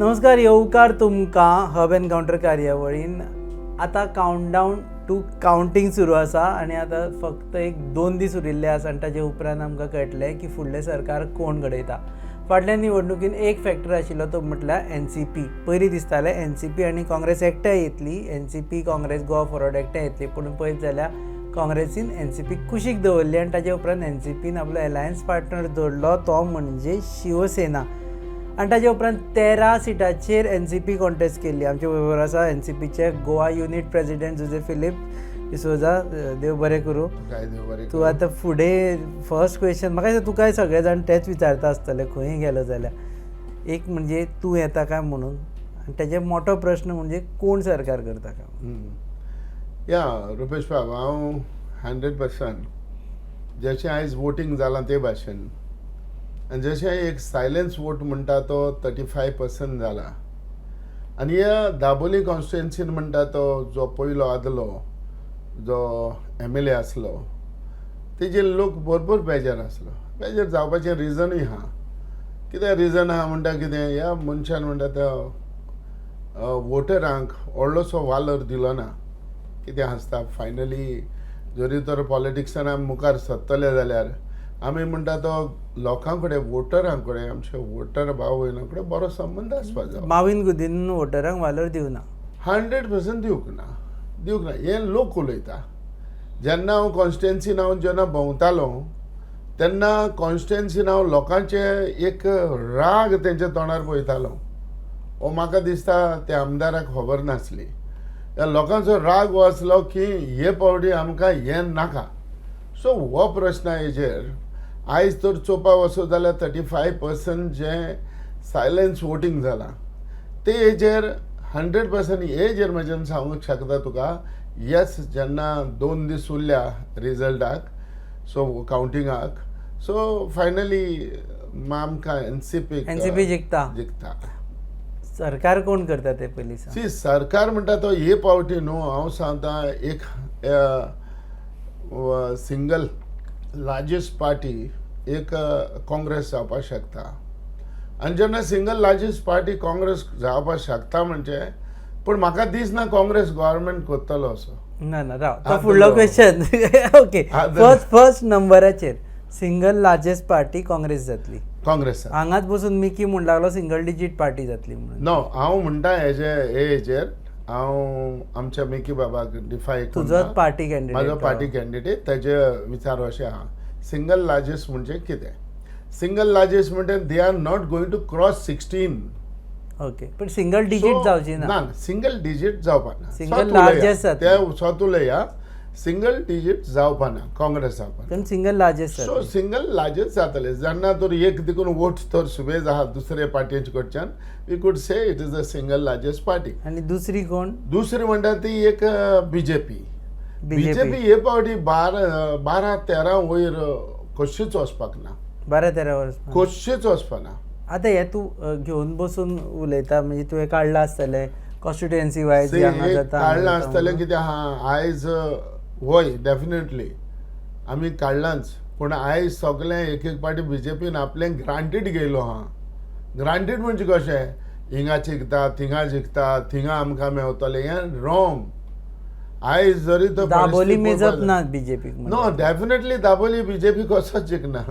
नमस्कार, येवकार तुमकां हब एनकावंटर कार्यावळीन. आतां कावंटडावन टू कावंटींग सुरू आसा आनी आतां फक्त एक 2 दीस उरिल्ले आसा आनी ताजे उपरांत आमकां कळटलें की फुडलें सरकार कोण घडयता. फाटल्या निवडणुकीन एक फॅक्टर आशिल्लो तो म्हटल्यार एनसीपी. पयलीं दिसतालें एनसीपी आनी काँग्रेस एकठांय येतली, एनसीपी काँग्रेस गोवा फॉरवर्ड एकठांय येतली, पूण पळयत जाल्यार काँग्रेसीन एनसीपी कुशीक दवरली आनी ताजे उपरांत एनसीपीन आपलो एलायन्स पार्टनर जोडलो तो म्हणजे शिवसेना. आनी ताजे उपरांत 13 सिटाचेर एनसीपी कॉन्टेस्ट केल्ली. आमचे बरोबर आसा एनसीपीचे गोवा युनीट प्रेजिडेंट जुजे फिलीप डिसोजा. देव बरें करूं. काय देव बरें. तूं आतां फुडें फर्स्ट क्वेश्चन म्हाका दिसता तुकाय सगळे जाण तेच विचारता आसतले खंय गेलो जाल्यार. एक म्हणजे तूं येता काय म्हणून आनी तेजे मोठो प्रश्न म्हणजे कोण सरकार करता काय. या रुपेश बाब, हांव 100% जशें आयज वोटींग जालां ते भाशेन आनी जशें एक सायलन्स वोट म्हणटा तो 35% जाला आनी ह्या दाबोली कॉन्स्टिट्युएन्सीन म्हणटा तो जो पयलो आदलो जो एमएलए आसलो तेजेर लोक भरपूर बेजार आसलो. बेजार जावपाचें रिजनूय आहा. कितें रिजन आहा म्हणटा, कितें ह्या मनशान म्हणटा त्या वोटरांक व्हडलोसो वालोर दिलो ना. कितें आसता, फायनली जरी तर पॉलिटिक्सान आमी मुखार सरतले जाल्यार आमी म्हणटा तो लोकां कडेन, वोटरां कडेन, आमचे वोटर भाव भयणां कडेन बरो संबंद आसपाक जाय. माविन गुदीन वोटरांक वालोर दिवना. 100% दिवंक ना, दिवंक ना. हें लोक उलयता. जेन्ना हांव कॉन्स्टिट्युएन्सीन हांव जेन्ना भोंवतालो तेन्ना कॉन्स्टिट्युएन्सीन हांव लोकांचे एक राग तेंच्या तोंडार पळयतालो. हो म्हाका दिसता त्या आमदाराक खबर नासली. ह्या लोकांचो राग हो आसलो की हे फावटी आमकां हें नाका. सो हो प्रश्न हेजेर आयज तर चोवपाक वचत जाल्यार 35% जें सायलन्स वोटींग जालां ते हेजेर 100% हेजेर म्हज्यान सांगूंक शकता तुका, येस, जेन्ना 2 दीस उरल्या रिजल्टाक, सो कावंटिंगाक, सो फायनली आमकां एनसीपी एनसीपी जिखता. जिखता. सरकार कोण करता ते पयलीं सांग. सी, सरकार म्हणटा तो हे पावटी न्हू, हांव सांगता एक सिंगल लार्जस्ट पार्टी एक काँग्रेस जावपाक शकता. आनी जेन्ना सिंगल लार्जस्ट पार्टी काँग्रेस जावपाक शकता म्हणजे, पूण म्हाका दिसना काँग्रेस गव्हर्मेंट करतलो असो. ना ना, राव, तो हा, फुडलो धरलो. Question, okay. हा, धरलो. फर्स्ट फर्स्ट नंबराचेर सिंगल लार्जेस्ट पार्टी काँग्रेस जातली. काँग्रेस. हांगाच बसून मिकी म्हूण लागलो सिंगल डिजीट पार्टी जातली म्हणून. नो, हांव म्हणटा हेजे हे हेजेर हांव आमच्या मिकी बाबाक डिफाय. तुजोच पार्टी कॅन्डिडेट. म्हाजो पार्टी कॅन्डिडेट, तेजे विचार अशें आहा. सिंगल लार्जेस्ट म्हणजे कितें? सिंगल लार्जेस्ट म्हणजे they are not going to cross 16. Okay, पण सिंगल डिजीट जावची ना. ना, सिंगल डिजीट जावपा ना. Single largest जातली. ते स्वत उलया, सिंगल डिजीट जावपा ना, काँग्रेस जावपा ना. पण सिंगल लार्जेस्ट सो जातली. सिंगल लार्जेस्ट जातले जेन्ना तर एक देखून वोट तर सुबेज आहा दुसरे पार्टीचे कडच्यान, we could say it is a single largest party. आनी दुसरी कोण? दुसरी म्हणटा ती एक बीजेपी. बीजेपी. बीजेपी हे फावटी 12-13 वयर कशीच वचपाक ना. 12-13 वर्स. कशीच वचपाक ना. आतां हें तूं घेवन बसून उलयता म्हणजे तुवें काडलां आसतलें कॉन्स्टिट्युएन्सी वायज See, हांगा एक जाता, हांगा काडलां जाता आसतलें. म्हणून. कितें आहा आयज, वय, डेफिनेटली आमी काडलांच, पूण आयज सगळें एक एक पाटी बीजेपीन आपलें ग्रांटीड घेयलो आहा. ग्रांटीड म्हणजे कशें, हिंगा जिखता, थिंगा जिखता, थिंगा आमकां मेवतलें, हें रॉंग. आयज जरी तो दाबोली परिस्थिती मेजप पळोवपाक ना बीजेपीक. नो, डेफिनेटली दाबोली बीजेपी कसोच जिखना,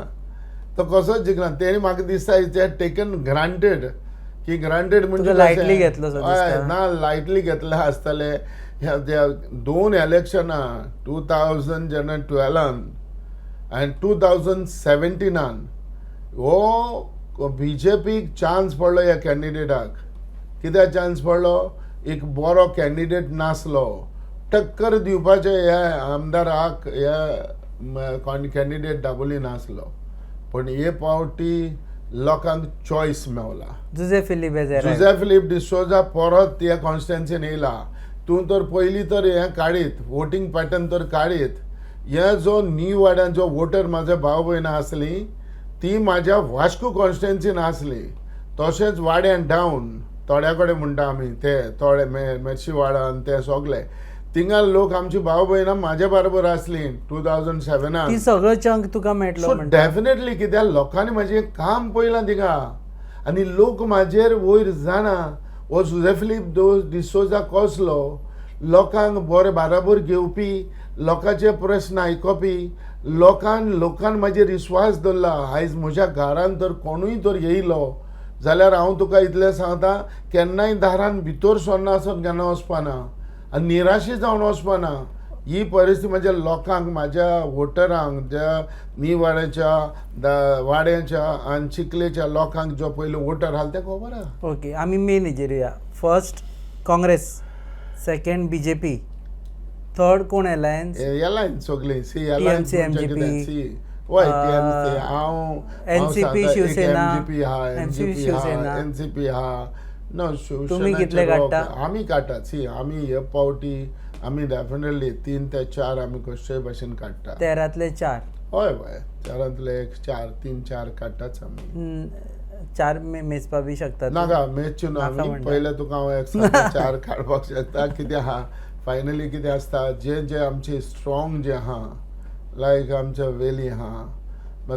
तो कसोच जिखना. तेणी म्हाका दिसता ते टेकन ग्रांटेड की ग्रांटेड म्हणजे तुका कशें? lightly घेतलो सो हय, दिसता. ना, लायटली घेतलें आसतलें. ह्या त्या दोन इलेक्शनां, 2000 जेन्ना 12न आनी 2017न हो बीजेपीक चान्स पडलो ह्या कॅन्डिडेटाक. कित्याक चान्स पडलो? एक बरो कॅन्डिडेट नासलो टक्कर दिवपाचे ह्या आमदाराक. ह्या कॅन्डिडेट दाबोली नासलो, पूण हे पावटी लोकांक चॉयस मेवला. जुजे फिलीप एज. जुझे फिलीप डिसोजा परत ह्या कॉन्स्टिट्युएन्सीन येयला. तूं तर पयलीं तर हें काडीत, वोटींग पॅटर्न तर काडीत, हे जो न्यू वाड्यान जो वोटर म्हाजे भाव भयणां आसलीं ती म्हाज्या वास्को कॉन्स्टिट्युएन्सीन आसली. तशेंच वाड्यान डावन थोड्या कडेन म्हणटा आमी ते थोडे मेर्शी वाडान ते सगळे थिंगा लोक आमची भाव भयणां म्हाजे बरोबर आसली 2007न. ती सगळो चंक तुका मेळटलो सो म्हणटा. डेफिनेटली, कित्याक लोकांनी म्हाजें काम पळयलां थिंगा. आनी लोक म्हाजेर वयर जाणा हो जुझे फिलीप डिसोजा कसलो लोकांक बरें बाराबर घेवपी, लोकांचे प्रस्न आयकोपी, लोकान म्हाजेर विस्वास दवरला. आयज म्हज्या घरान तर कोणूय तर येयलो जाल्यार हांव तुका इतलें सांगता, केन्नाय दारान भितर सरना आसत केन्ना वचपाना आनी निराशी जावन वचपाना. ही परिस्थिती म्हज्या लोकांक, म्हाज्या वोटरांक, ज्या निवाड्याच्या, वाड्याच्या आनी चिखलेच्या लोकांक जो पयलो वोटर आहा तें खबर आहा. ओके, आमी मेन हेजेर येया. First Congress, second BJP, third कोण? एलायन्स? एलायन्स सगळी सी. TMC, MGP, C, वय, टीएमसी हांव NCP, Shiv Sena, MGP हा, एनसीपी हा, एनसीपी हा ना. तुमी कितले काडटा? आमी काडटा. सी, आमी हे पावटी आमी डेफिनेटली 3 ते 4 आमी कशेय भाशेन काडटा. 13तले 4? हय हय, 4तले 1 4 3 4 काडटाच आमी. 4 मेजपा बी शकता? नाका, मेजच्यो ना आमी. पयले तुका हांव एक 4 काडपाक शकता. कितें आहा फायनली, कितें आसता, जे जे आमचे स्ट्रॉंग जे आहा, लायक आमचे वेली आहा,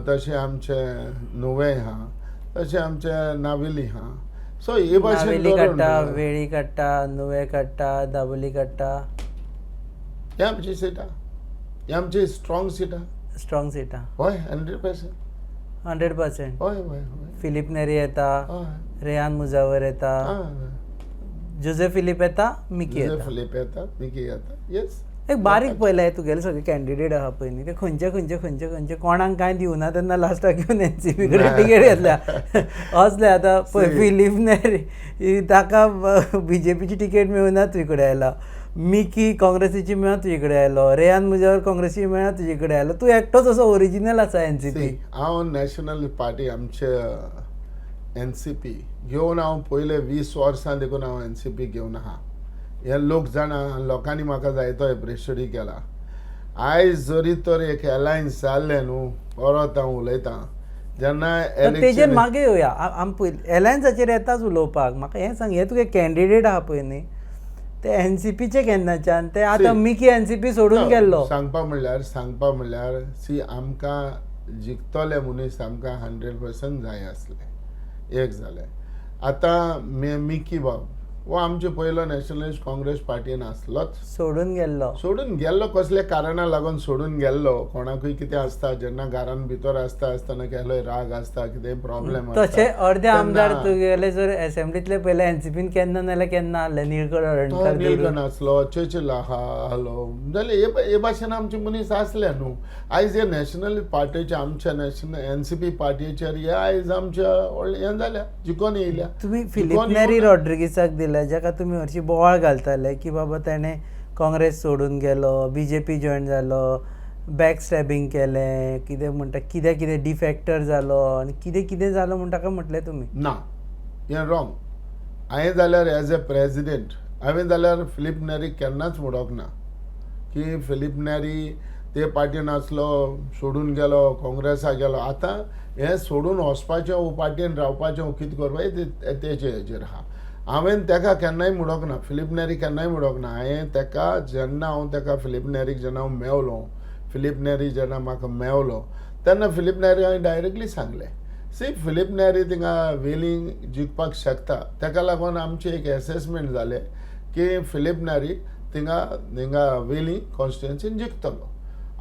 तशें आमचे नुवें आहा, तशें आमचे नावेली आहा. सो हे भाशेन नावेली काडटा, वेळी काडटा, नुवें काडटा, दाबोली काडटा. हे आमची सिटां, हे आमची स्ट्रॉंग सिटां. स्ट्रॉंग सिटां. हय, 100%. 100%? हय हय हय. फिलीप नेरी येता, रेहान मुजावर येता, जुझे फिलीप येता, मिकी येता. फिलीप येता, मिकी येता, येस. एक बारीक पयलें तुगेले सगळे कॅन्डिडेट आहा पळय न्ही, ते खंयचे खंयचे खंयचे खंयचे कोणाक कांय दिवना तेन्ना लास्टाक येवन एनसीपी कडेन तिकेट घेतल्या असले. आतां पळय फिलीप नेरी ताका बीजेपीची तिकेट मेळुना तुजे कडेन आयला, मिकी काँग्रेसीची मेळना तुजे कडेन आयलो, रेहान मुजावर काँग्रेसीची मेळना तुजे कडेन आयलो. तूं एकटोच असो ओरिजिनल आसा एनसीपी. हांव नॅशनल पार्टी आमचे एनसीपी घेवन हांव पयले 20 वर्सां देखून हांव एनसीपी घेवन आहा. हे लोक जाणा, लोकांनी म्हाका जायतो एप्रिशिएट केला. आयज जरी तर एक एलायन्स जाल्लें न्हू, परत हांव उलयतां जेन्ना तेजेर मागीर येवया. आम पयलीं एलायन्साचेर येताच उलोवपाक. म्हाका हें सांग, हे तुगे कॅन्डिडेट आहा पळय न्ही, ते एनसीपीचे केन्नाच्यान? ते आतां मिकी एनसीपी सोडून गेल्लो. सांगपा म्हणल्यार सी, आमकां जिखतले मनीस आमकां 100% जाय आसले. एक जालें. आतां मिकी बाब हो आमचे पयलो नॅशनलिस्ट काँग्रेस पार्टीन आसलोच, सोडून गेल्लो. सोडून गेल्लो कसल्या कारणा लागून सोडून गेल्लो, कोणाकूय कितें आसता जेन्ना घरान भितर आसता आसतना केलोय राग आसता, कितेंय प्रॉब्लेम. तशें अर्दे आमदार तुगेले जर एसेंब्लीतले पयले एनसीपीन केन्ना नाल्यार केन्ना आहले, निळकंठ निळकंठ आसलो, चर्चिल आहलो, जाल्यार हे भाशेन आमचे मनीस आसले न्हू. आयज हे नॅशनल पार्टीचे आमच्या नॅशनल एनसीपी पार्टीचेर हे आयज आमच्या व्हडलें हें जाल्या, जिकोन येयल्या. तुमी फिलीप नेरी रॉड्रिगीसाक दिले, जाका तुमी हरशीं बोवाळ घालताले की बाबा तेणें काँग्रेस सोडून गेलो, बीजेपी जॉयन जालो, बॅक स्टॅबिंग केलें, कितें म्हणटा कितें कितें डिफॅक्टर जालो आनी कितें कितें जालो म्हूण ताका म्हटलें तुमी. ना, हें रॉंग. हांवें जाल्यार एज ए प्रेजिडेंट हांवें जाल्यार फिलीप नेरीक केन्नाच म्हणोंक ना की फिलीप नेरी ते पार्टीन आसलो सोडून गेलो, काँग्रेसाक गेलो. आतां हें सोडून वचपाचें वो पार्टीन रावपाचें वो कितें करपाचें तेजे हेजेर आहा. हांवें तेका केन्नाय म्हणोंक ना, फिलीप नेरी केन्नाय म्हणोंक ना. हांवें तेका जेन्ना हांव तेका फिलीप नेरीक जेन्ना हांव मेवलो, फिलीप नेरी जेन्ना म्हाका मेवलो तेन्ना फिलीप नेरी हांवें डायरेक्टली सांगलें, सी फिलीप नेरी थिंगा वेलींग जिखपाक शकता. तेका लागून आमचें एक एसेसमेंट जालें की फिलीप नेरी थिंगा थिंगा वेलींग कॉन्स्टिट्युएन्सीन जिखतलो.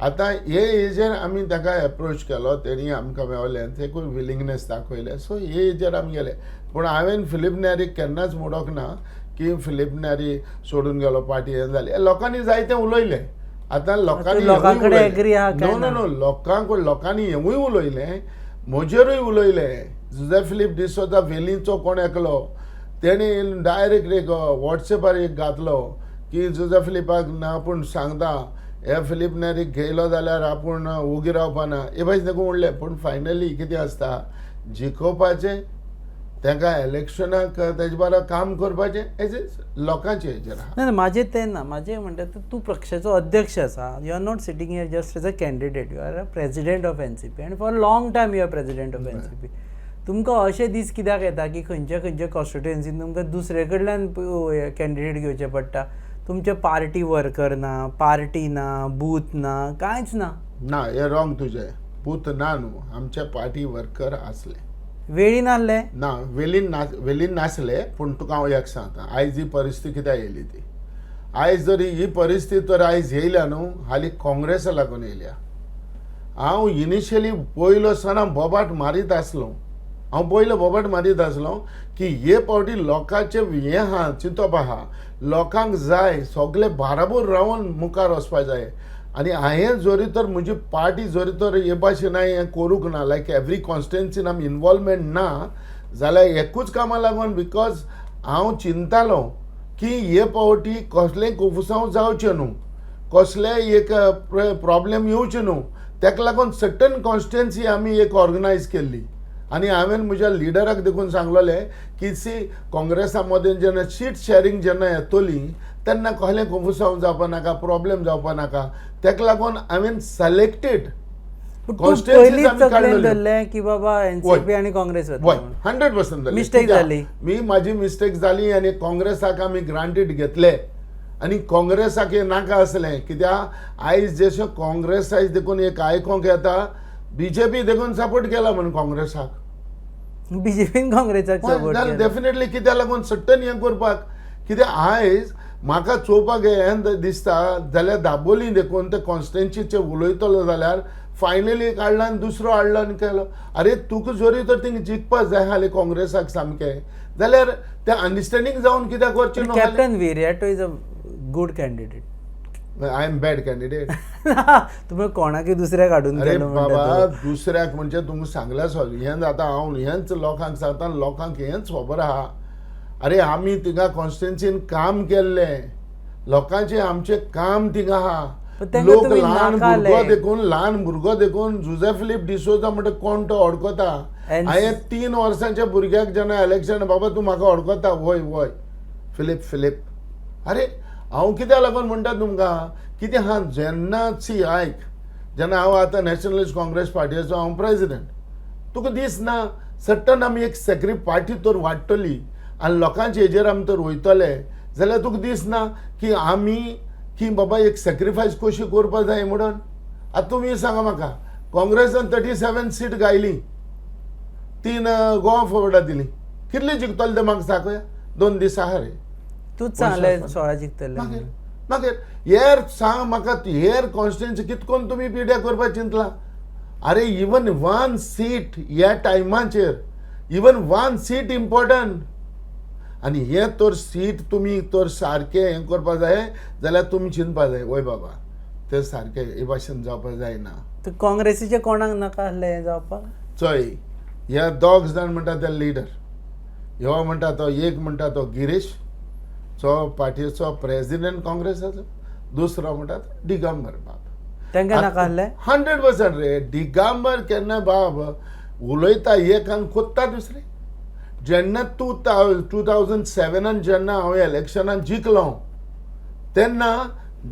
आतां हे हेजेर आमी ताका एप्रोच केलो, तेणी आमकां मेवलें, तेकूय विलिंगनेस दाखयलें. सो हे हेजेर आमी गेले. पूण हांवें फिलीप नेरीक केन्नाच म्हणोंक ना की फिलीप नेरी सोडून गेलो पार्टी हें जालें. लोकांनी जायतें उलयलें. आतां लोकांनी नो नो नो लोकांक लोकांनी हेंवूय उलयलें, म्हजेरूय उलयलें. जुझे फिलीप डिसोजा वेलींचो कोण एकलो तेणी डायरेक्ट एक वॉट्सएपार एक घातलो की जुझे फिलिपाक ना आपूण सांगता हे फिलीप नेरीक घेयलो जाल्यार आपूण ओगी रावपाना, हे भाशेन ताका म्हणलें. पूण फायनली कितें आसता, जिखोवपाचें तांकां इलेक्शनाक तेजे बारा काम करपाचें एज लोकांचें हेजेर आहा. ना म्हाजें तें ना, म्हाजें म्हणटा तूं पक्षाचो अध्यक्ष आसा, you are not sitting here just as a candidate, you are a president of NCP आनी for long time you are president of NCP. तुमकां अशे दीस कित्याक येता की खंयच्या खंयच्या कॉन्स्टिट्युएन्सीन तुमकां दुसरे कडल्यान कॅन्डिडेट घेवचें पडटा? तुमचे पार्टी वर्कर ना, पार्टी ना, बूथ ना, कांयच ना. ना, हें रॉंग तुजें. बूथ ना न्हू, आमचे पार्टी वर्कर आसले. वेळी नासले. ना, वेलीन ना, वेलीन नासले. पूण तुका हांव एक सांगता, आयज ही परिस्थिती कित्याक येयली ती, आयज जर ही परिस्थिती तर आयज येयल्या न्हू, हाली काँग्रेसा लागून येयल्या. हांव इनिशियली पयलो आसतना बोबाट मारीत आसलो, हांव पयलो बोबाट मारीत आसलो की हे फावटी लोकांचें हें आहा, चिंतप आहा, लोकांक जाय सगळे बाराबोर रावन मुखार वचपा जाय. आनी हांवें जरी तर म्हजी पार्टी जरी तर हे भाशेन हें करूंक ना, लायक एवरी कॉन्स्टिट्युएन्सीन आमी इनवॉल्वमेंट ना जाल्यार एकूच कामा लागून, because हांव चिंतालो की हे फावटी कसलेंय कोफुसांव जावचें न्हू, कसलेंय एक प्रॉब्लेम येवचें न्हू, ताका लागून सर्टन कॉन्स्टिट्युएन्सी आमी एक ऑर्गनायज केल्ली. आनी हांवें म्हज्या लिडराक देखून सांगलेलें की सी, काँग्रेसा मदें जेन्ना सीट शॅरींग जेन्ना येतली तेन्ना कसलें कोफुसांव जावपा नाका, प्रॉब्लेम जावपा नाका. ताका लागून हांवें सिलेक्टेड पूण तूं constituencies पयलींच आमी तकलेन काडलेल्यो. धरलें की बाबा एनसीपी आनी काँग्रेस वतले वय, म्हणून. 100%. Mistake जाली. मी माझी मिस्टेक जाली आनी काँग्रेसाक आमी ग्रांटेड घेतले आनी काँग्रेसाक हें नाका आसलें, कित्याक आयज जशें काँग्रेस आयज देखून एक आयकोंक येता, बीजेपी देखून सपोर्ट केला म्हणून काँग्रेसाक. बीजेपीन काँग्रेसाक सपोर्ट केलो. डेफिनेटली, कित्याक लागून सट्टन हें करपाक, कित्याक आयज म्हाका चोवपाक हें दिसता जाल्यार दाबोली देखून ते कॉन्स्टिट्युएन्सीचे उलयतलो जाल्यार फायनली एक हाडला आनी दुसरो हाडलो आनी केलो. अरे, तुका जरी तर थिंगा जिखपा जाय आसलें काँग्रेसाक सामकें जाल्यार तें अंडरस्टँडींग जावन कित्याक वचचें न्हू? Captain Viriato is a good candidate. I am bad candidate. तुमी कोणाकय दुसऱ्याक हाडून अरे केलो म्हणटा बाबा तूं. दुसऱ्याक म्हणजे तुमकां सांगल्या सॉरी, हेंच आतां हांव हेंच लोकांक सांगता, लोकांक हेंच खबर आहा. अरे, आमी थिंगा कॉन्स्टिट्युएन्सीन काम केल्लें, लोकांचें आमचें काम थिंगा आहा. पण तांकां लोक तुमी ल्हान नाका भुरगो आले. देखून, ल्हान भुरगो देखून जुझे फिलीप डिसोजा म्हणटा कोण तो अडकता. हांवें 3 वर्सांच्या भुरग्याक जेन्ना इलेक्शन, बाबा तूं म्हाका अडकता? वय वय, फिलीप फिलीप. अरे, हांव कित्याक लागून म्हणटा तुमकां कितें आहा, जेन्ना सी आयक, जेन्ना हांव आतां नॅशनलिस्ट काँग्रेस पार्टीचो हांव प्रेजिडेंट, तुका दिसना सट्टन आमी एक सेक्री पार्टी तर वाडटली आनी लोकांचे हेजेर आमी तर वयतले जाल्यार तुका दिसना की आमी की बाबा एक सॅक्रिफायस कशी करपा जाय म्हणून? आतां तुमी सांगा म्हाका, काँग्रेसान 37 सीट गायली, 3 गोवा फॉरवर्डा दिली, कितली जिखतले ते म्हाका सांगया? 2 दीस आहा रे. तूच सांगलें 16 जिखतले. मागीर मागीर हेर सांग म्हाका, हेर कॉन्स्टिट्युएन्सी कितकोन तुमी पिड्या करपाक चिंतला? अरे, इवन वन सीट ह्या टायमाचेर, इवन वन सीट इम्पॉर्टंट. आनी हे तर सीट तुमी तर सारकें हें करपा जाय जाल्यार तुमी चिंतपा जाय, वय बाबा, तें सारकें हे भाशेन जावपा जायना. तर काँग्रेसीचे कोणाक नाका आसलें हें जावपाक? चोय, हे दोग जाण म्हणटा ते लिडर, ह्यो म्हणटा तो एक म्हणटा तो गिरीश चो पार्टीचो प्रेसिडेंट काँग्रेसाचो, दुसरो म्हणटा तो दिगंबर बाब. तांकां नाका आसलें? 100% रे. दिगंबर केन्ना बाब उलयता एक आनी कोत्ता दुसरें. जेन्ना 2007न जेन्ना हांव इलेक्शनान जिखलो तेन्ना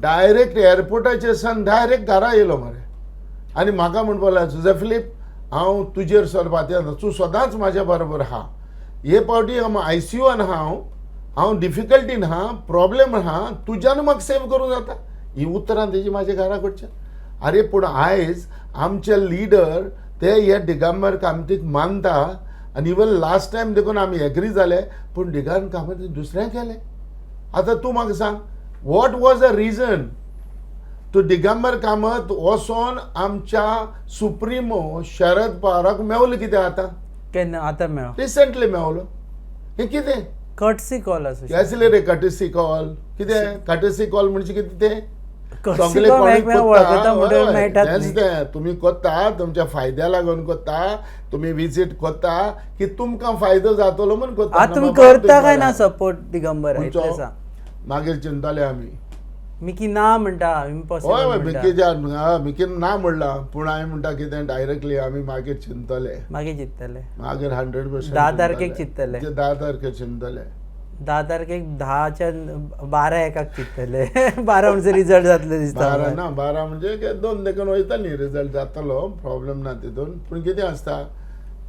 डायरेक्ट एअरपोर्टाचेर सान डायरेक्ट घरा येयलो मरे आनी म्हाका म्हणपाक लागलो, जुझे फिलीप, हांव तुजेर सर पातयेता, तूं सदांच म्हाज्या बरोबर आहा. हे फावटी हांव आयसीयून आहा, हांव हांव डिफिकल्टीन आहा, प्रॉब्लेम आहा, तुज्यान म्हाका सेव करूं जाता. ही उतरां तेजी म्हाज्या घरा कडच्यान. अरे, पूण आयज आमचे लिडर ते हे दिगंबर कामतीक मानता आनी इवन लास्ट टायम देखून आमी एग्री जाले, पूण दिगंबर कामतीन दुसरें केलें. आतां तूं म्हाका सांग, what was the reason to Digambar Kamat वचोन आमच्या सुप्रिमो शरद पवाराक मेवलो कितें आतां? केन्ना आतां मेळो? रिसंटली मेवलो. हें कितें? कर्टसी कॉल आसूं शकता. आसले रे कर्टसी कॉल कितें? कर्टसी कॉल म्हणजे कितें तें? कर्टसी सगळे कॉल कोणूय एकमेकांक कोत्ता, वळखता म्हणटकीर हय, मेळटात तेंच न्ही. तें तुमी कोत्ता, तुमच्या फायद्या लागून कोत्ता, तुमी विजीट कोत्ता की तुमकां फायदो जातलो म्हूण कोत्ता. आतां तुमी करता काय ना सपोर्ट दिगंबर, खंयचो? इतलें सांग. मागीर चिंतताले आमी. मिकी ना म्हणटा. इम्पॉसिबल हय, म्हणटा. मिकीच्या मिकीन ना म्हणलां, पूण हांवें म्हणटा कितें, डायरेक्टली आमी मागीर चिंतले. मागीर चिंततले. मागीर 100%. 10 तारखेक चिंततले. 10 तारखेक चिंतले. 10 तारखेक 10च्या 12 एकाक चिंततले. 12 म्हणसर रिजल्ट जातले दिसता 12 म्हाका. ना, 12 म्हणजे दोन देखून वयता न्ही, रिजल्ट जातलो, प्रॉब्लेम ना तितून. पूण कितें आसता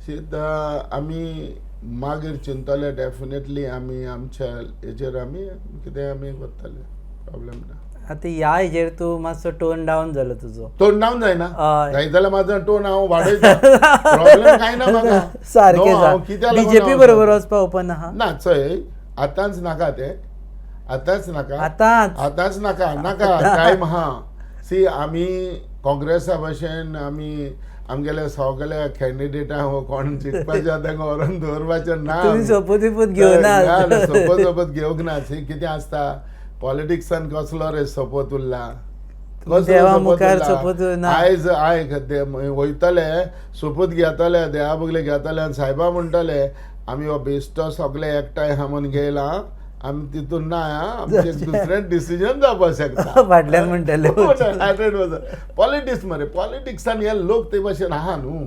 शीत, आमी मागीर चिंतले, डेफिनेटली आमी आमच्या हेजेर आमी कितें आमी करतले, प्रॉब्लेम ना. आतां ह्या हेजेर तूं मातसो टोन डावन जालो तुजो. टोन डावन जायना. हय. जायत जाल्यार म्हाजो टोन हांव वाडयता, प्रॉब्लेम कांय ना म्हाका. सारकें. No, हांव कित्याक लागून बीजेपी हांव बरोबर वचपा ओपन आहा? ना, चोय, आतांच नाका ते, आतांच नाका. आतांच. आतांच नाका, नाका, टायम आहा. सी, आमी काँग्रेसा भशेन आमी आमगेले सगळे कॅन्डिडेटां हो कोण जिखपाचे आहा तांकां व्हरोन दवरपाचें ना. तुमी आमी. सोपूत बिपूत घेवना. ना, ना, सोपत सोपत घेवंक ना. सी, कितें आसता, पॉलिटिक्सान कसलो रे सोपत उरला? कसलो देवा सोपत मुखार उरला? सोपूत उरना. आयज आयक, वयतले सोपूत घेतले, देवा बगले घेतले आनी सायबा म्हणटले आमी हो बेश्टो सगळे एकठांय आहा म्हूण घेयला, आमी तितून ना आं, आमचें दुसरें डिसिजन जावपाक शकता. फाटल्यान म्हणटले. पॉलिटिक्स मरे, पॉलिटिक्सान हे लोक ते भशेन आहा न्हू,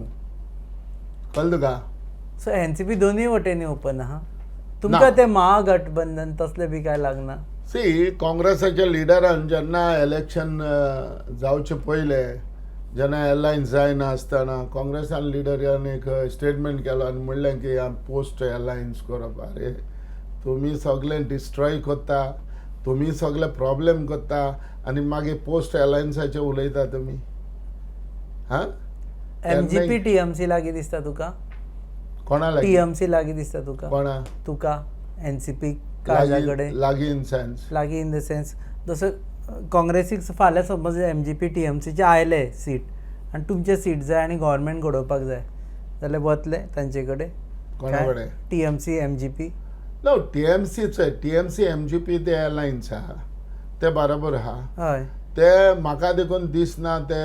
कळ्ळें तुका? सो एनसीपी दोनूय वटेनी ओपन आहा तुमकां? ना. ते महागठबंधन तसलें बी काय लागना? सी, काँग्रेसाच्या लिडरान जेन्ना इलेक्शन जावचे पयले, जेन्ना एलायन्स जायना आसतना, काँग्रेसान लिडरान एक स्टेटमेंट केलो आनी म्हणलें की पोस्ट एलायन्स करप. अरे, तुमी सगळें डिस्ट्रॉय करता, तुमी सगळे प्रॉब्लेम करता आनी मागीर पोस्ट एलायन्साचे उलयता तुमी. हां. एमजीपी टीएमसी लागीं दिसता तुका? कोणा लागीं? टीएमसी लागीं दिसता तुका? कोणा? तुका एनसीपी काळजा कडेन. लागीं इन सेन्स? लागीं इन the sense, जसो काँग्रेसीक फाल्यां समज एमजीपी टीएमसीचे आयले सीट आनी तुमचे सीट जाय आनी गव्हर्मेंट घडोवपाक जाय जाल्यार वतले तांचे कडेन? कोणा कडेन? TMC MGP. नो, टीएमसीच, टीएमसी एमजीपी ते एलायन्स आहा, ते बरोबर आहा. ते म्हाका देखून दिसना ते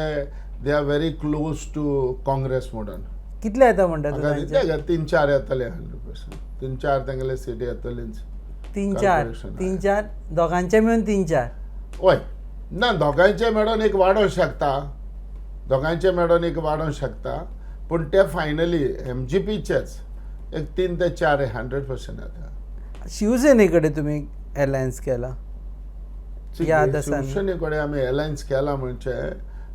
they are very close to Congress म्हणून. कितले येता म्हणटा तूं म्हाका तांचे? दिसता तीन चार येतले, 100%, तीन चार तेंगेले सिटी येतलीच. तीन चार? Corporation. तीन चार, दोगांचे मेळून तीन चार? हय, ना, दोगांयचे मेळोन एक वाडोवंक शकता, दोगांयचे मेळोन एक वाडोवंक शकता, पूण ते फायनली एमजीपीचेच एक तीन ते चार 100% येता. शिवसेने कडेन तुमी एलायन्स केला याद आसा न्ही? शिवसेने कडेन आमी एलायन्स केला म्हणजे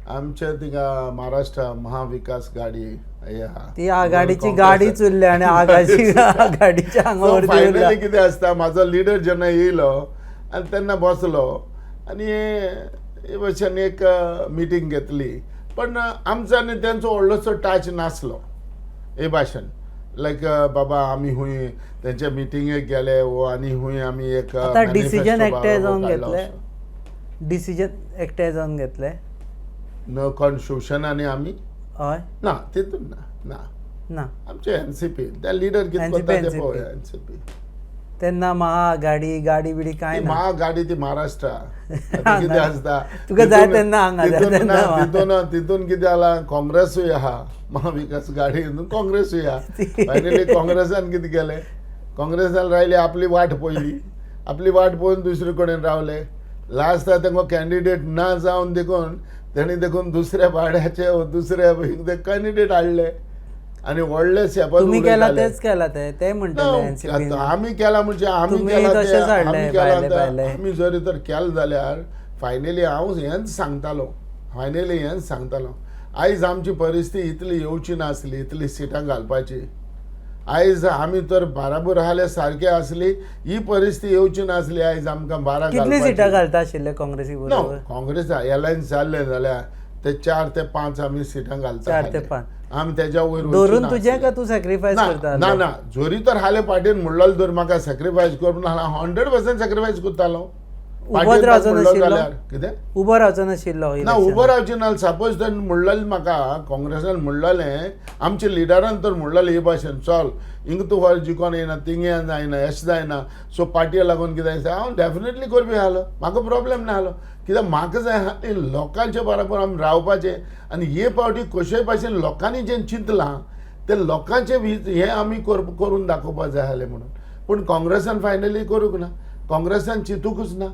आमचे थिंगा महाराष्ट्र महाविकास आघाडी हे आहा. ती आघाडीची गाडीच उरल्या आनी आघाडी आघाडीच्या आंगावर ती उरल्या. फायनली कितें आसता, म्हाजो लिडर जेन्ना येयलो आनी तेन्ना बसलो आनी हे भशेन एक मिटींग घेतली, पण आमचो आनी तेंचो व्हडलोसो टच नासलो हे भाशेन, लायक बाबा आमी हुंय तेंच्या मिटिंगेक गेले वो आनी हुंय आमी एक आतां डिसिजन manifesto एकठांय जावन काडलो घेतले? असो. डिसिजन एकठांय जावन घेतले? न, कोण, शिवसेना आनी आमी? हय. ना, तितून ना, ना. ना. आमचे एनसीपी त्या लिडर कितें NCP, करता ते NCP. पळोवया, एनसीपी. तेन्ना महाआघाडी गाडी बिडी काय ती ना? महागाडी ती महाराष्ट्र आतां कितें आसता, तुका जाय तेन्ना हांगा, जाय तितून तेन्ना ना, हांगा. तितून कितें जाला, काँग्रेसूय आहा, महाविकास गाडी काँग्रेसूय आहा. फायनली काँग्रेसान कितें केलें, काँग्रेसान रायली आपली वाट पळयली, आपली वाट पळोवन दुसरे कडेन रावले. लास्ट तांकां कॅन्डिडेट ना जावन देखून तेणी देखून दुसऱ्या वाड्याचे दुसऱ्या कॅन्डिडेट हाडले आनी व्हडले शेपत तुमी केला उलयताले. तेच केला ते ते म्हणटले एनसीपी. आता आमी केला म्हणजे आमी तुमी केला ते, तशेंच हाडले आमी केला भायले ते, भायले. आमी जरी तर केलें जाल्यार फायनली हांव हेंच सांगतालो, फायनली हेंच सांगतालो, आयज आमची परिस्थिती इतली येवची नासली, इतली सिटां घालपाची. आयज आमी तर बाराबर आसले, सारके आसली, ही परिस्थिती येवची नासली आयज आमकां बारा कितली घालपाची. सिटां घालता आशिल्ले काँग्रेसी नो, बरोबर? काँग्रेस एलायन्स जाल्लें जाल्यार ते 4 ते 5 आमी सिटां घालता. चार ते पांच. आमी तेज्या वयर वचूं धरून नासले. तुजें का तूं सॅक्रिफायस ना. करता? ना ना, जरी तर हाले पार्टीन म्हणलो जर म्हाका सॅक्रिफायस कर म्हणून, हांव 100% सॅक्रिफायस करतालो. उबोच पार्टीन रावचो म्हणलो नाशिल्लो? जाल्यार कितें? उबो रावचो नाशिल्लो ना. इलेक्शनाक? उबो रावचें ना. सपोज तर म्हणलेलें म्हाका काँग्रेसान म्हणलेलें, आमच्या लिडरान तर म्हणलेलें हे भाशेन, चल हिंगा तूं व्हर, जिकोन येयना, थिंगा जायना, एश जायना, सो पार्टीक लागून कितें आसा, हांव डेफिनेटली करपी आसलो, म्हाका प्रॉब्लेम ना आसलो. कित्याक म्हाका जाय आसलें लोकांचे बरोबर आमी रावपाचें आनी हे फावटी कशेय भाशेन लोकांनी जें चिंतलां तें लोकांचें हें आमी करून दाखोवपा जाय आसलें म्हणून. पूण काँग्रेसान फायनली करूंक ना, काँग्रेसान चिंतूकच ना.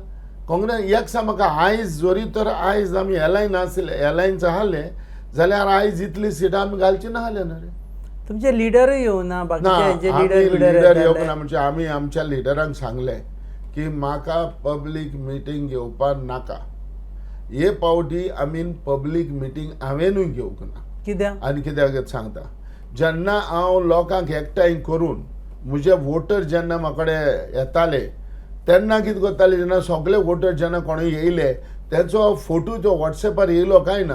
काँग्रेस एक सांग म्हाका, आयज जरी तर आयज आमी एलायन आसले, एलायन्स आहले जाल्यार आयज इतली सिटां आमी घालची ना आहले न्हू रे. तुमचे लिडरूय येवना? ना. बाकीचे हेंचे आमी लिडर बिडर लिडर येवंक येताले. ना म्हणजे आमी आमच्या लिडरांक सांगलें की म्हाका पब्लीक मिटींग घेवपाक नाका हे फावटी. आमी पब्लीक मिटींग हांवेनूय घेवंक ना. कित्याक? आनी कित्याक सांगता, जेन्ना हांव लोकांक एकठांय करून म्हजे वोटर जेन्ना म्हाका कडेन येताले तेन्ना कितें करताले, जेन्ना सगळे वोटर जेन्ना कोणूय येयले तेचो फोटो जो वॉट्सॅपार येयलो काय ना,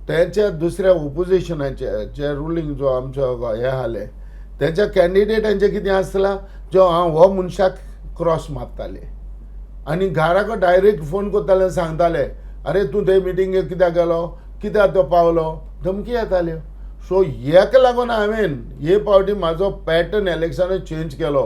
तेच्या दुसऱ्या ओपोजिशनाचे जे रुलींग जो आमचो हे आसले तेच्या कॅन्डिडेटांचें कितें आसला, जो हांव हो मनशाक क्रॉस मारताले आनी घराक डायरेक्ट फोन करताले, सांगताले अरे तूं ते मिटिंगेक कित्याक गेलो, कित्याक तो पावलो, धमकी येताल्यो. सो हेका लागून हांवें हे फावटी म्हाजो पॅटर्न इलेक्शनान चेंज केलो.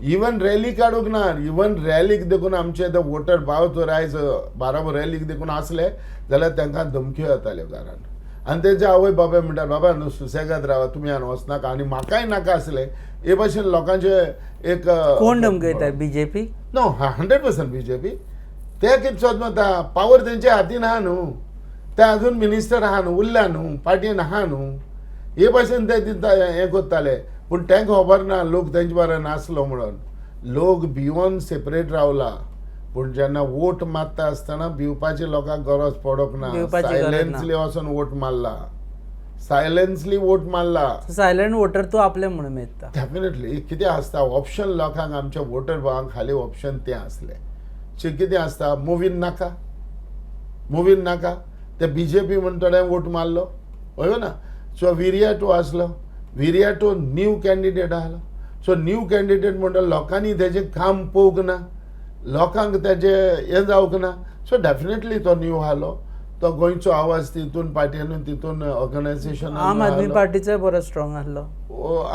इवन रॅली काडूंक ना, इवन रॅलीक देखून आमचे ते वोटर भाव तर आयज बाराबर रॅलीक देखून आसले जाल्यार तांकां धमक्यो येताल्यो घरान. आनी तेजे आवय बापाय म्हणटात, बाबा न्हू सुसेगाद रावा, तुमी हांगा वचनाका. आनी म्हाकाय नाका आसलें हे भाशेन लोकांचे एक. कोण धमकयता, बीजेपी? No, 100% BJP. ते कितें सोदता, पावर तेंच्या हातीन आहा न्हू, ते अजून मिनिस्टर आहा न्हू, उरल्या न्हू, पार्टीन आहा न्हू, हे भाशेन ते दिता हें करताले. पूण तांकां खबर ना लोक तेंचे बरोबर नासलो म्हणून. लोक भिवन सेपरेट रावला, पूण जेन्ना वोट मारता आसतना भिवपाची लोकांक गरज पडोंक ना. भिवपाची गरज ना. सायलेन्सली वचोन वोट मारला, सायलेन्सली वोट मारला. सायलंट वोटर तूं आपले म्हणून मेजता? डेफिनेटली. कितें आसता ऑप्शन लोकांक, आमच्या वोटर भावांक खाली ऑप्शन तें आसलें. सो कितें आसता, मुवीन नाका, मुवीन नाका, ते बीजेपी म्हण थोड्यांक वोट मारलो, हय ना. सो विरियाटो आसलो, विरियाटो न्यू कॅन्डिडेट आसलो. सो न्यू कॅन्डिडेट म्हणटा लोकांनी तेजें काम पळोवंक ना, लोकांक तेजें हें जावंक ना. सो डेफिनेटली तो न्यू आसलो, तो गोंयचो आवाज तितून पार्टीन तितून ऑर्गनायझेशन. आम आदमी पार्टीचोय बरो स्ट्रॉंग आसलो.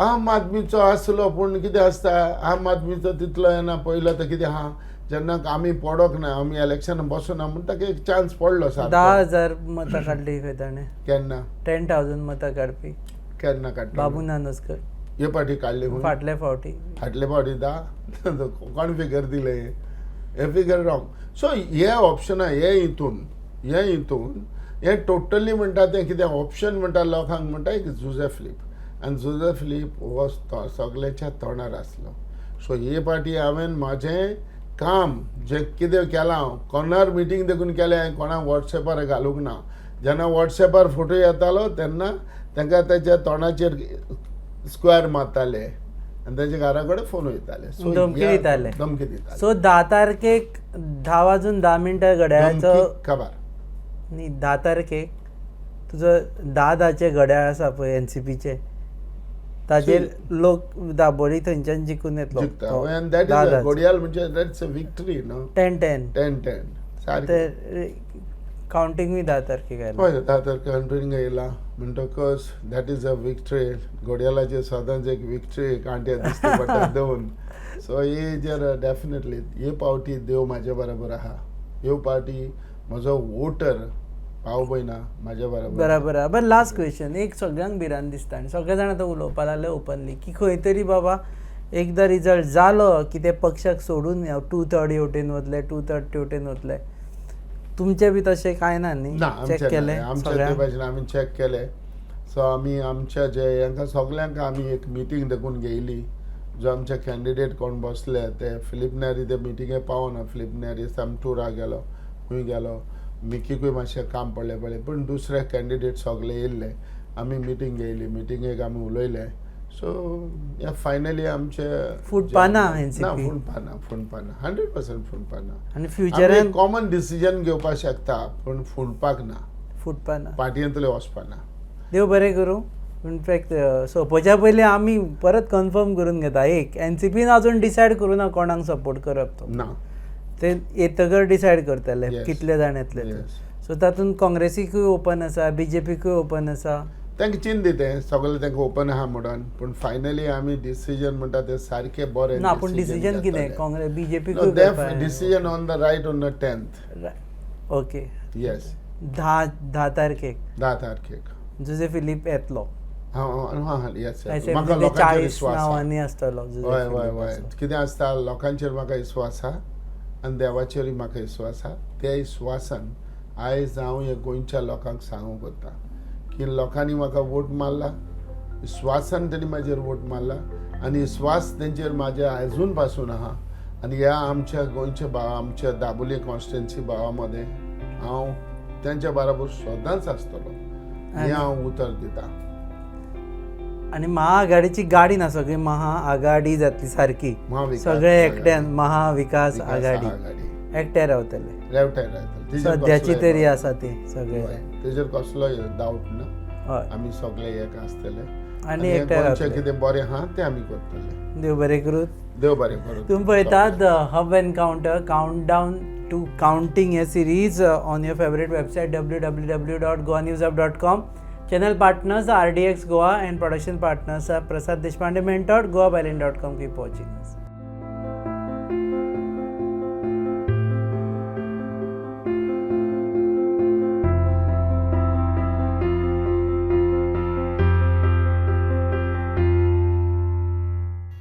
आम आदमीचो आसलो, पूण कितें आसता, आम आदमीचो तितलो येना. पयलो तर कितें आहा, जेन्ना आमी पडोंक ना, आमी इलेक्शन बसोना म्हण ताका एक चान्स पडलो सारको. 10,000 मतां काडली खंय ताणें. केन्ना? 10,000 मतां काडपी. केन्ना काडटा? बाबू नानोस्कर. हे पाटी काडली खंय? फाटले फावटी. फाटले फावटी 10? कोण फिगर दिले हे? Figure wrong. सो हे ऑप्शना हे हितून, हे हितून हे टोटली म्हणटा तें कितें ऑप्शन म्हणटा लोकांक, म्हणटा एक जुजे फिलीप, आनी जुजे फिलीप हो सगळ्यांच्या तोंडार आसलो. सो हे पाटी हांवें म्हाजें काम जें कितें केलां हांव कोणार मिटींग देखून केलें, हांवें कोणाक वॉट्सॅपार घालूंक ना. जेन्ना वॉट्सॅपार फोटो येतालो तेन्ना तांकां ताच्या तोंडाचेर स्क्वेर मारताले आनी ताच्या घरा कडेन फोन वयताले. सो धमकी दिताले. धमकी दिताले. सो 10 तारखेक 10 वाजून 10 मिनटां घड्याळाचो धमकी खबर. न्ही, 10 तारखेक तुजो 10 धाचे घड्याळ आसा पळय एनसीपीचे, ताजेर लोक दाबोळी थंयच्यान जिखून येतलो. जिखता. तो आनी that धा is धाचो. घोडयाल म्हणजे that's a victory न्हू. 10 10. 10 10 सारकें. ते कावंटिंगूय 10 तारखेक आयला. हय, 10 तारखेक कावंटींग येयला म्हणटकच that is a victory. घोडयालाचेर सदांच एक विक्टरी कांट्या दिसती पडटा दोन. सो हे जर डेफिनेटली हे पावटी देव म्हाजे बरोबर आहा, ह्यो पावटी म्हजो वोटर भाव भयणां म्हाज्या बरोबर. बराबर आहा. बरं, लास्ट क्वेश्चन. एक सगळ्यांक भिरांत दिसता आनी सगळे जाण आतां उलोवपाक लागले ओपनली की खंय तरी बाबा एकदां रिजल्ट जालो की ते पक्षाक सोडून 2/3 हेवटेन वतले, 2/3 तेवटेन वतले. तुमचें बी तशें कांय ना न्ही? ना. चॅक आमचें केलें ना, आमच्या ते सगळ्यांक? भाशेन आमी चॅक केले. सो आमी आमच्या जे हांकां सगल्यांक आमी एक मिटींग देखून घेयली. जो आमचे कॅन्डिडेट कोण बसले ते फिलीप नेरी ते मिटिंगे पावना. फिलीप नेरी सम टुरा गेलो, खंय गेलो, मिकीकूय मातशें काम पडलें पळय, पूण दुसरे कॅन्डिडेट सगळे येयल्ले. आमी मिटींग घेयली, मिटिंगेक आमी उलयले. सो या फायनली आमचे फुटपाना ना. NCP? फुटपाना, फुटपाना, 100% फुटपाना. आनी फ्युचरान? कॉमन डिसिजन घेवपाक शकता, पूण फुटपाक ना. फुटपाना. पार्टयेंतले वचपा ना. देव बरें करूं. इनफॅक्ट सोंपोवच्या पयलीं आमी परत कन्फर्म करून घेता एक, एनसीपीन अजून डिसायड करूं ना कोणाक सपोर्ट करप तो? ना. ते येतकर डिसायड करतले कितले जाण येतले ते. सो तातूंत काँग्रेसीकूय ओपन आसा, बीजेपीकूय ओपन आसा. तांकां चिंत तें सगळें तांकां ओपन आहा म्हणून, पूण फायनली आमी डिसिजन म्हणटा तें सारकें बरें. ना, पूण डिसिजन कितें, Congress बीजेपीकूय? Decision on the right on the 10th. Okay. Yes. 10 तारखेक. 10 तारखेक. जुजे फिलीप येतलो. हां, येस, म्हाका लोकांचेर 40 विश्वास आहा. नांवांनी आसतलो जुजे हय हय हय फिलीपाचो. कितें आसता, लोकांचेर म्हाका विश्वास आहा आनी देवाचेरूय म्हाका विश्वास आहा. त्या विश्वासान आयज हांव हे गोंयच्या लोकांक सांगूंक वता की लोकांनी म्हाका वोट मारला, विश्वासान तेणी म्हाजेर वोट मारला आनी विश्वास तेंचेर म्हाज्या आजून पासून आहा. आनी ह्या आमच्या गोंयच्या भावा, आमच्या दाबोली कॉन्स्टिट्युएन्सी भावा मदें हांव तेंच्या बराबर सदांच आसतलो हें हांव उतर दिता. आनी महाआघाडीची गाडी ना, सगळी महाआघाडी जातली सारकी. महाविकास सगळे एकट्यान महाविकास विकास आघाडी. आघाडी. एकटे रावतले. रेवटाय रावतले. तेजेर सद्याची कसलोय तरी आसा ती सगळे. हय, तेजेर कसलोय डावट ना. आमी सगळे एक आसतले आनी हें एकठांय गोंयचें रावतले. कितें बरें आहा तें आमी करतले. देव बरें करूं. देव बरें करूं. तुम्ही पळयतात Hub Encounter countdown to counting हे series on your favourite website www.goanewshub.com. Channel partners RDX Goa and production partners Prasad Deshpande, mentor, goabyline.com. Keep watching.